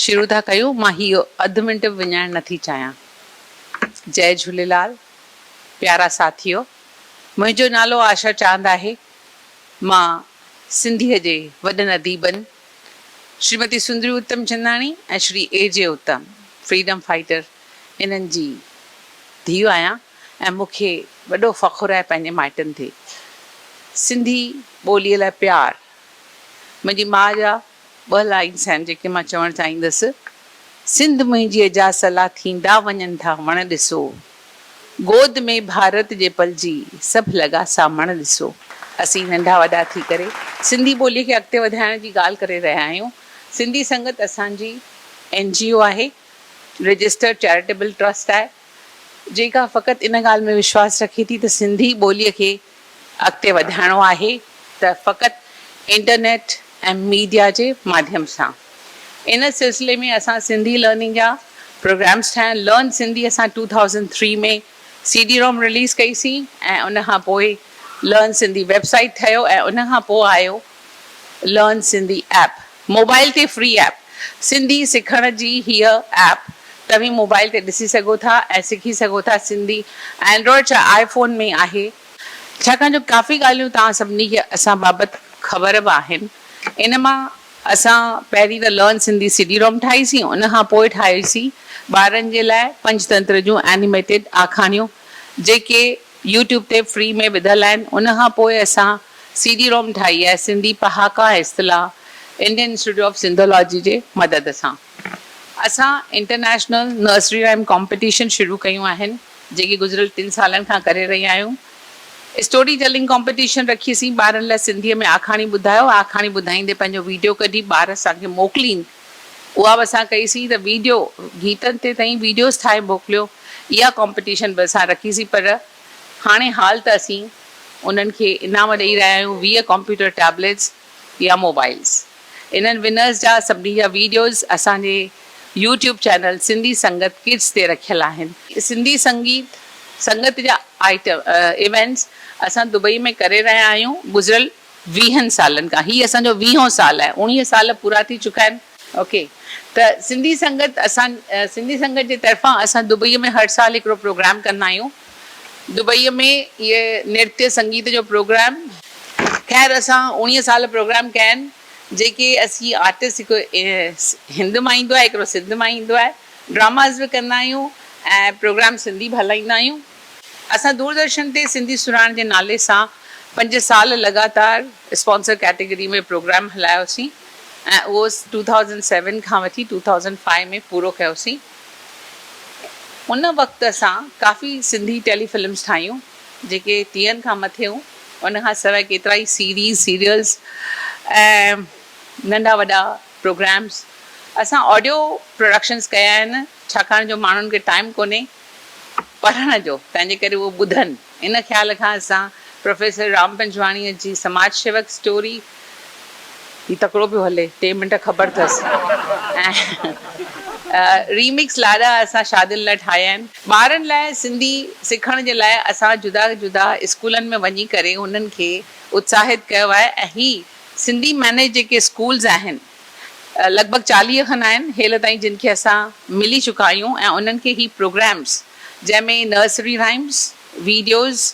شروع ٿا ڪيون مان هي اڌ منٽ به وڃائڻ نٿي چاهيان. جئي جهوليلال پيارا ساٿيو منهنجو نالو آشا چاند آهي مان سنڌيء جي وڏن اديبن شريمتي سندري اتم چنداڻي ۽ شري اي جي اتم فريڊم فائيٽر انهن جي ڌيء آهيان ۽ مون کي وڏو فخر آهي پنهنجي مائٽن تي سنڌي ٻوليء لاء پيار منهنجي ماء جا ٻه لائينس آهن جيڪي مان چوڻ چاهيندس سنڌ منهنجيء جا سلا ٿيندا وڃن ٿا وڻ ڏسو. گود ۾ ڀارت جي پلجي سڀ لڳا سامڻ ڏسو. اسين ننڍا وڏا ٿي ڪري سنڌي ٻوليء کي اڳتي وڌائڻ جي ڳالهه ڪري رهيا آهيون. سنڌي سنگت اسان جي اين جي او آهي، رجسٽرڊ چيريٽيبل ٽرسٽ آهي، جيڪا فقط ان ڳالهه ۾ وشواس رکي ٿي ته سنڌي ٻوليء کي اڳتي وڌائڻو آهي ته فقط انٽرنيٽ ۽ ميڊيا جي ماڌيم سان. ان سلسلي ۾ اسان سنڌي لرننگ جا پروگرامز ٺاهيا. لرن سنڌي اسان two thousand three ۾ C D ROM release ڪئي سين ۽ ان کان پوء لرن سنڌي ويب سائيٽ ٺهيو ۽ ان کان پوء آيو لرن سنڌي ايپ. موبائل تي فري ايپ. سنڌي سکڻ جي هيء ايپ توهين موبائل تي ڏسي سگهو ٿا ۽ سکي سگهو ٿا. سنڌي اينڊرائيڊ چاهي آء فون ۾ آهي. ڇاڪاڻ جو ڪافي ڳالهيون توهان سڀني کي اسان بابت خبر به آهن. ان مان اسان پهرين ته learn Sindhi C D ROM ٺاهي سين ان کان پوء ٺاهي سين ٻارن جي لاء پنجتنتر جون اينيميٽيڊ آکاڻيون جيڪي يوٽيوب تي فري ۾ وڌل آهن. ان کان پوء اسان سي ڊي روم ٺاهي آهي سنڌي پهاڪا ۽ اصطلاح انڊين انسٽيٽيوٽ آف سنڌالاجي جي مدد سان. اسان انٽرنيشنل نرسري رائيم ڪامپيٽيشن شروع ڪيون آهن جيڪي گذريل ٽن سالن کان ڪري رهيا آهيون. اسٽوري ٽيلنگ ڪامپيٽيشن رکي سين ٻارن لاء سنڌيء ۾ آکاڻي ٻڌايو آکاڻي ٻڌائيندي پنهنجو ويڊيو ڪڍي ٻار اسان کي موڪلين اها به اسان ڪئي سين ته ويڊيو گيتن تي تائين ويڊيوز ٺاهي موڪليو اها ڪامپيٽيشن به اسان رکي سين پر هاڻي حال ته اسين انهن کي انعام ڏئي رهيا آهيون 20 ڪامپيوٽر ٽيبليٽس يا موبائلز انهن ونرز جا سڀني جا ويڊيوز اسان جي يوٽيوب چينل سنڌي سنگت ڪڊز تي رکيل آهن. سنڌي سنگيت سنگت جا آئٽم ايونٽس اسان دبئي ۾ ڪري رهيا آهيون گذريل ويهن سالن کان هي اسان جو ويهون سال آهي اوڻيهه سال پورا ٿي چڪا آهن. اوڪي ته سنڌي سنگت اسان سنڌي سنگت جي طرفان اسان دبئي ۾ هر سال هڪڙو پروگرام ڪندا آهيون دبئي ۾ هي نرتيه سنگيت جو پروگرام خير اسان اوڻيهه سال پروگرام ڪيا آهن جيڪي اسين آرٽسٽ هڪ هند مان ايندو آهي هڪڙو سنڌ مان ايندو آهي ڊراماز به ڪندا آهيون ۽ پروگرام سنڌي به هلائيندا آهيون. اسان دوردرشن تي سنڌي سرهاڻ جي نالي سان پنج سال لڳاتار اسپانسر ڪيٽيگري ۾ پروگرام هلايوسين ۽ اهو ٽو ٿائوزنڊ سيون کان وٺي ٽو ٿائوزنڊ فائيو ۾ پورو ڪيوسين. ان وقت اسان ڪافي سنڌي ٽيلي فلمز ٺاهيون جيڪي ٽيهن کان مٿي هيون. ان کان سواء ڪيترائي سيريز، سيريلز ۽ ننڍا وڏا پروگرامز اسان آڊيو پروڊڪشنز ڪيا آهن ڇاڪاڻ جو ماڻهن کي ٽائيم ڪونهي. پڙهڻ جو، تنهن جي ڪري اهو ٻڌن. ان خيال کان اسان پروفيسر رام پنجواڻيء جي سماج شيوڪ اسٽوري، هي تڪڙو پيو هلي، ٽي منٽ خبر اٿس، ۽ ريمڪس لاڏا اسان شادين لاء ٺاهيا آهن. ٻارن لاء سنڌي سکڻ جي لاء اسان جدا جدا اسڪولن ۾ وڃي ڪري انهن کي اتساهت ڪيو آهي ۽ هي سنڌي مئنيج جيڪي اسڪولز آهن، لڳ ڀڳ 40 کن آهن هيل تائين جن کي اسان ملي چڪا آهيون ۽ انهن کي هي پروگرامز جنهن ۾ نرسري رائمز، ويڊيوز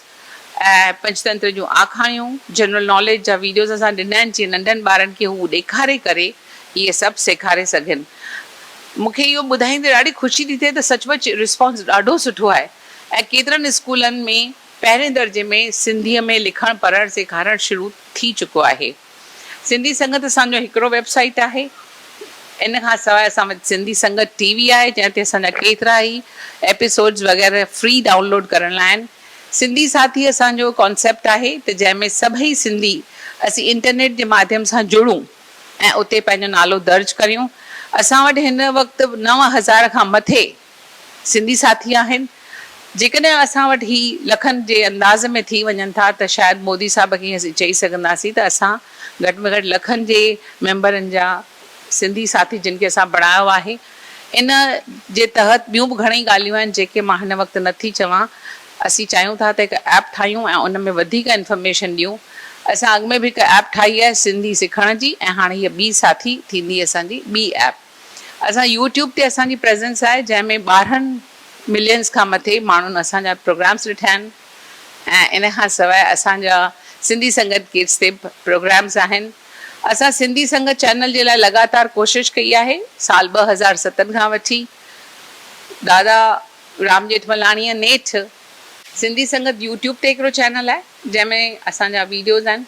۽ پنچتنتر جون آکاڻيون، جنرل ناليج جا ويڊيوز اسان ڏنا آهن جيئن ننڍن ٻارن کي هو ڏيکاري ڪري اهي سڀ سيکاري سگهن. مون کي اهو ٻڌائيندي ڏاڍي خوشي ٿي ٿئي ته سچ پچ رسپانس ڏاڍو سٺو آهي ۽ ڪيترن اسڪولن ۾ پهرين درجي ۾ سنڌيء ۾ لکڻ پڙهڻ سيکارڻ شروع ٿي چڪو آهي. سنڌي سنگت اسان جو هڪڙو ويب سائيٽ آهي. ان کان سواء اسان وٽ سنڌي سنگت ٽي وي آهي جنهن تي اسان جا ڪيترا ئي ايپيسوڊز وغيره فري ڊائونلوڊ ڪرڻ لاء آهن. سنڌي ساٿي اسان جو ڪانسيپٽ آهي ته جنهن ۾ سڀئي سنڌي اسين انٽرنيٽ جي ماڌيم سان جڙون ۽ اتي پنهنجو نالو درج ڪريون. اسان وٽ هن وقت 9000 کان مٿي سنڌي ساٿي آهن. جيڪڏهن اسان وٽ هي لکن جي انداز ۾ ٿي وڃن ٿا ته شايد مودي صاحب کي اسين چئي سگهنداسين ته اسان گهٽ ۾ گهٽ لکن جي ميمبرن جا سنڌي ساٿي جن کي اسان بڻايو آهي ان جي تحت ٻيون به گهڻئي ڳالهيون آهن جيڪي مان هن وقت نه ٿي چوان. اسين چاهيون ٿا ته هڪ ايپ ٺاهيون ۽ ان ۾ وڌيڪ انفارميشن ڏيون. اسان اڳ ۾ به هڪ ايپ ٺاهي آهي سنڌي سکڻ جي ۽ هاڻي هيء ٻي ساٿي ٿيندي اسان جي ٻي ايپ. اسان يوٽيوب تي اسان جي پريزنس آهي جنهن ۾ 12 ملينز کان مٿي ماڻهن اسان جا پروگرامز ڏٺا آهن ۽ ان کان سواء اسان جا سنڌي سنگت گيٽس تي به پروگرامز آهن. اسان سنڌي سنگت چينل جي لاء لڳاتار ڪوشش ڪئي آهي سال 2007 کان وٺي دادا رام ڄيٺملاڻيء نيٺ سنڌي سنگت يوٽيوب تي هڪڙو چينل آهي جنهن ۾ اسان جا ويڊيوز آهن.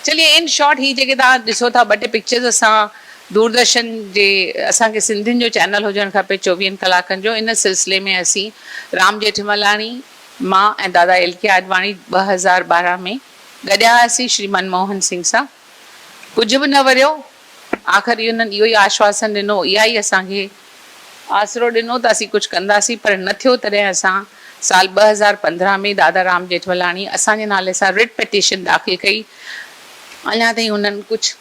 چليي ان شارٽ هي جيڪي توهان ڏسو ٿا ٻه ٽي پڪچرز اسان دوردرشن جي اسان کي سنڌين جو چينل هجڻ کپي چوويهن ڪلاڪن جو ان سلسلي ۾ اسين رام ڄيٺملاڻي مان ۽ دادا ايل ڪي آڏواڻي 2012 ۾ گڏيا هئاسين شري منموهن سنگهه سان ڪجهه به نه وريو آخر انهن اهو ئي آشواسن ڏنو اها ئي اسان کي آسرو ڏنو ته اسين ڪجهه ڪنداسين پر نه ٿيو تڏهن اسان سال 2015 ۾ دادا رام ڄيٺملاڻي اسان جي نالي سان رٽ پٽيشن داخل ڪئي اڃا تائين انهن ڪجهه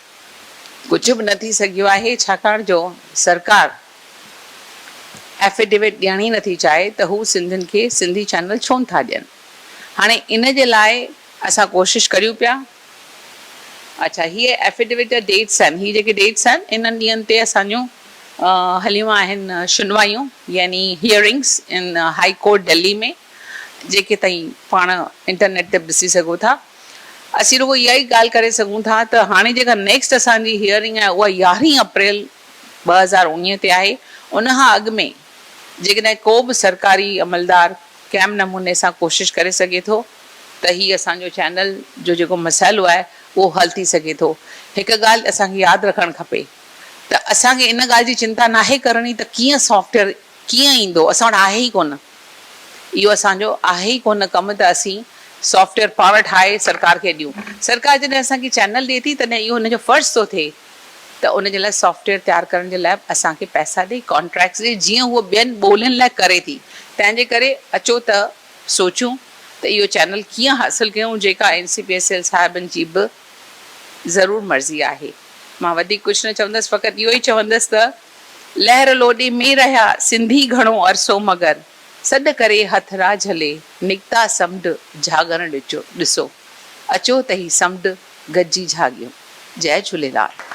ڪجهه به نه ٿي سگهيو آهي ڇاڪاڻ جو سرڪار ايفيڊيوٽ ڏيڻ ئي نٿي چاهي ته هو سنڌين کي سنڌي چينل ڇو نٿا ڏين هاڻي ان جي لاء اسان ڪوشش ڪريون پيا. اڇا هي ايفيڊيوٽ جا ڊيٽس آهن هي جيڪي ڊيٽس آهن انهن ڏينهن تي اسان جون هليون آهن شنوايون يعني هيئرنگس ان هائي ڪورٽ دهلي ۾ جيڪي تائين پاڻ انٽرنيٽ تي به ڏسي سگهو ٿا اسين رڳو اها ئي ڳالهه ڪري سگهون ٿا ته هاڻي جيڪا نيڪسٽ اسان جي هيئرنگ آهي اها يارهين اپريل 2019 تي آهي ان کان اڳ ۾ جيڪڏهن ڪو به سرڪاري عملدار ڪنهن به نموني سان ڪوشش ڪري سگهي ٿو ته هي اسان جو چينل جو جيڪو مسئلو آهي اهو حل ٿي سگهي ٿو. هڪ ڳالهه اسان کي ياد رکڻ کپي ته اسان کي ان ڳالهه جي چنتا ناهي ڪرڻي ته ڪيئن سافٽويئر ڪيئن ايندو اسان وٽ آهي ئي ڪونه اهو اسان جو آهي ئي ڪونه ڪم ته اسين سافٽويئر پاڻ ٺاهي سرڪار کي ڏيون. سرڪار جڏهن اسان کي چينل ڏئي ٿي تڏهن اهو هن جو فرض ٿو ٿئي ته ان جي لاء سافٽويئر تيار ڪرڻ جي لاء اسان کي پئسا ڏئي ڪانٽريڪٽس ڏئي جيئن هوء ٻين ٻولين لاء ڪري ٿي تنهن جي ڪري اچو ته سوچيون ته اهو چينل ڪيئن حاصل ڪيون جيڪا N C P S L صاحبن جي به ضرور مرضي آهي. مان وڌيڪ ڪجهه نه چوندس فقط اهو ئي چوندس ته لهر لوڏي ۾ رهيا سنڌي گهڻو عرصو مگر سڏ ڪري هٿ را جهلي نڪتا سمنڊ جهاڳڻ ڏسو اچو ته هي سمنڊ گڏجي جهاڳيون. جئي جهوليلال.